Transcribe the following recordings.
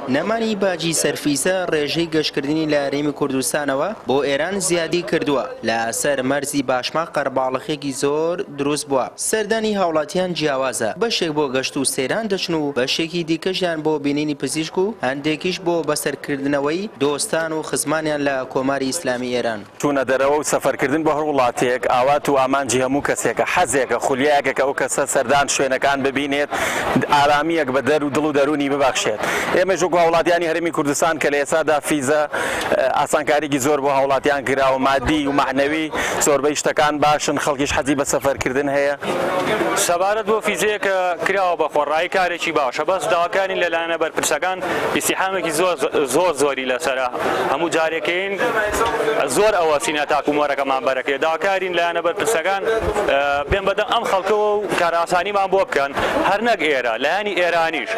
نەمانی باجی سەر فیزە ڕێژەی گەشتکردنی لە هەرێمی کوردستانەوە بۆ ئێران زیادی کردووە، لەسەر مەرزی باشماخ قەرەباڵخێکی زۆر دروست بووە، سەردانی هاوڵاتیان جیاوازە، بەشێک بۆ گەشت و سەیران دەچن و بەشێکی دیکەشیان بۆ بینینی پزیشک و هەندێکیش بۆ بەسەرکردنەوەی دۆستان و خزمانیان لە کۆماری ئیسلامی ئێران. چوونە دەرەوە و سەفەرکردن بۆ هەر وڵاتێک ئاوات و ئامانجی هەموو کەسێکە، حەزێکە، خولیایەکە کە ئەو کەسە سەردان شوێنەکان ببینێت، ئارامییەک بە دەر و دڵ و دەروونی ببەخشێت. ئێمەش وەکو هاوڵاتیانی هەرێمی کوردستان کە لە ئێستادا فیزە ئاسانکاریی زۆر بۆ هاوڵاتیان کراوە، مادی و مەعنەوی زۆربەی شتەکان باشن، خەڵکیش حەزی بە سەفەرکردن هەیە. سەبارەت بۆ فیزەیە کە کراوە بە خۆڕایی کارێکی باشە، بەس داواکارین لە لایەنە بەرپرسەکان ئیزدیحامێکی زۆر زۆر زۆری لەسەرە، هەموو جارێکین زۆر ئەوەسینە تاکو مۆرەکەمان بەرەکەی داواکارین لایەنە بەرپرسەکان بێن بەدەم ئەم خەڵکەوە و کارئاسانیمان بۆ بکەن هەر نەک ئێرە لایەنی ئێرانیش.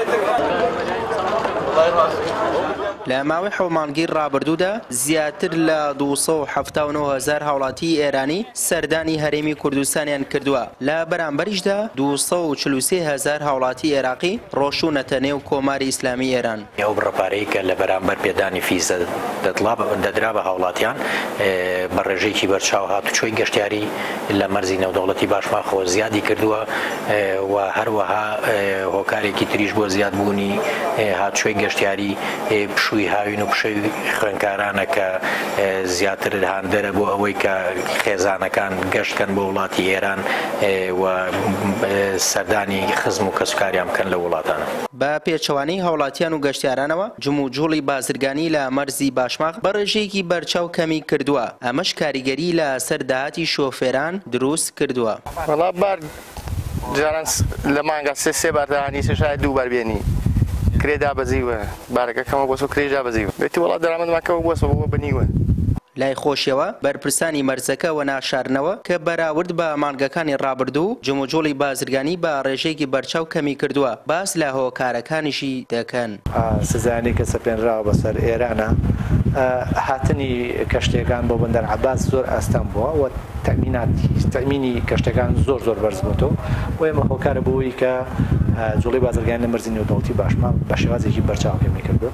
لە ماوەی حەوت مانگی ڕابردوودا زیاتر لە 279 هەزار هاوڵاتیی ئێرانی سەردانی هەرێمی کوردستانیان کردووە، لە بەرامبەریشدا 243 هەزار هاوڵاتی عێراقی ڕۆشتوونەتە نێو کۆماری ئیسلامی ئێران. ئەو بڕە پارەی کە لە بەرامبەر پێدانی فیزە دەدرا بە هاوڵاتیان بە ڕێژەیەکی بەرچاو هاتوچۆی گەشتیاری لە مەرزی نێودەوڵەتی باشماخەوە زیادی کردووە و هەروەها هۆکارێکی تریش بۆ زیادبوونی هاتوچۆی گەشتیاری پشووی هاوین و پشووی خوێندکارانە کە زیاتر هاندەرە بۆ ئەوەی کە خێزانەکان گەشت کەن بۆ وڵاتی ئێران و سەردانی خزم و کەسوکاریان بکەن لەو وڵاتانە. بە پێچەوانەی هاوڵاتیان و گەشتیارانەوە، جموجوڵی بازرگانی لە مەرزی باشماخ بە ڕێژەیەکی بەرچاو کەمی کردووە، ئەمەش کاریگەری لە سەر داهاتی شۆفێران دروست کردووە. وەڵا بار جاران لە مانگا سێ سێ بار دەهانی ئێستا شایەد دوو بار بێنی کرێ دابەزیوە بارەکە کەمە بۆسەوە کرێش دابەزیوە بێتی وەڵا دەرامەتمان کەمە بۆسەوە بووە بە نیوە. لای خۆشیەوە بەرپرسانی مەرزەکە وەناشارنەوە کە بەراورد بە مانگەکانی ڕابردوو جموجوڵی بازرگانی بە ڕێژەیەکی بەرچاو کەمی کردووە، باس لە هۆکارەکانیشی دەکەن. سزایانەی کە سەپێنراوە بەسەر ئێرانە، هاتنی کەشتییەکان بۆ بەندەر عەباس زۆر ئاستەم بووە و تەئمیناتی تەئمینی کەشتیەکان زۆر زۆر بەرز بۆتەوە بۆ ئێمە هۆکارە بۆ ئەوەی کە جوڵەی بازرگانی لە مەرزی نێودەوڵەتی باشمان بە شێوازێکی بەرچاو کەمی کردووە.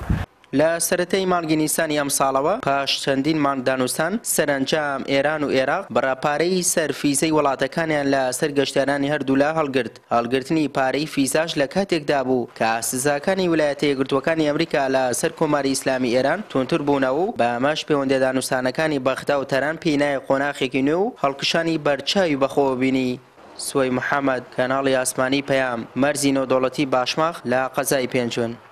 لە سەرەتای مانگی نیسانی ئەمساڵەوە پاش چەندین مانگ دانوستان، سەرەنجام ئێران و ئێراق بڕە پارەی سەر فیزەی وڵاتەکانیان لە سەر گەشتیارانی هەردوولا هەڵگرت. هەڵگرتنی پارەی فیزاش لە کاتێکدا بوو کە سزاکانی ولایەتە یەکگرتووەکانی ئەمریکا لە سەر کۆماری ئیسلامی ئێران توندتر بوونەوە و بە ئەمەش پێوەندیە دانوستانەکانی بەغدا و تاران پێی نایە قۆناخێکی نوێ و هەڵکشانی بەرچاوی بەخۆوە بینی. سوەی محەمەد، کەناڵی ئاسمانی پەیام، مەرزی نێودەوڵەتی باشماخ لە قەزای پێنجوێن.